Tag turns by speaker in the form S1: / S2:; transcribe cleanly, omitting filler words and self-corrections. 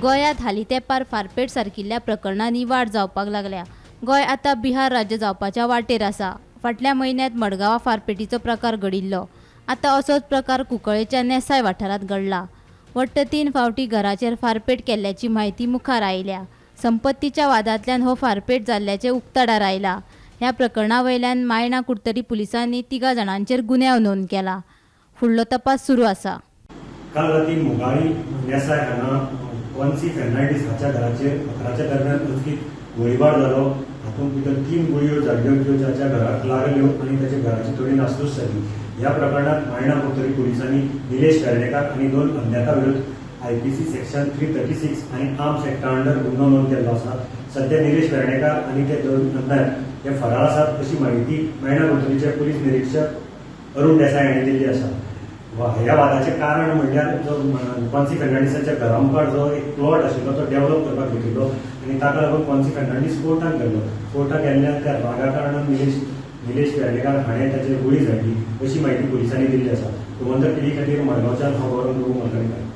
S1: गोंयांत हालीं तेंपार फारपेट सारकिल्ल्या प्रकरणांनी वाड जावपाक लागल्या. गोंय आतां बिहार राज्य जावपाच्या वाटेर आसा. फाटल्या म्हयन्यांत मडगांवां फारपेटीचो प्रकार घडिल्लो. आतां असोच प्रकार कुंकळ्ळेच्या नेसाय वाठारांत घडला. वट्ट 3 फावटी घराचेर फारपेट केल्ल्याची म्हायती मुखार आयल्या. संपत्तीच्या वादांतल्यान हो फारपेट जाल्ल्याचें उक्ताडार आयला. ह्या प्रकरणा वयल्यान मायणा कुडतरी पुलिसांनी 3 जाणांचेर गुन्यांव नोंद केला. फुडलो तपास सुरू आसा.
S2: काल राती मोगाळी नेसाय हांगा कॉन्सी फेर्नांडीस हाच्या घराचेर 11च्या दरम्यान अचकीत गोळीबार जालो. हातूंत भितर 3 गुळयो जाल्ल्यो त्यो ताच्या घराक लागल्यो आनी ताच्या घराची थोडी नासधूस जाली. ह्या प्रकरणांत मायणा कुडतरी पुलिसांनी निलेश वेर्णेकार आनी 2 अज्ञाता विरुद्ध IPC section 336 आनी आर्म्स एक्टा अंडर गुन्यांव नोंद केल्लो आसा. सध्या निलेश वेर्णेकार आनी ते 2 अज्ञात हे फरार आसात अशी म्हायती मायणा कुडतरीचे पुलीस निरीक्षक अरुण देसाय हांणी दिल्ली आसा. ह्या वादाचें कारण म्हणल्यार जो कॉन्सी फेर्नांडीसाच्या घरा मुखार जो एक प्लॉट आशिल्लो तो डेव्हलप करपाक घेतिल्लो आनी ताका लागून कॉन्सी फेर्नांडीस कोर्टाक गेल्लो. कोर्टाक गेल्ल्यान त्या रागा कारणान निलेश वेर्णेकार हाणें ताचेर गुळी झाडली अशी म्हायती पुलिसांनी दिल्ली आसा. गोमंतक टीव्ही खातीर मडगांवच्यान हांव गौरव प्रभू मलकणकार.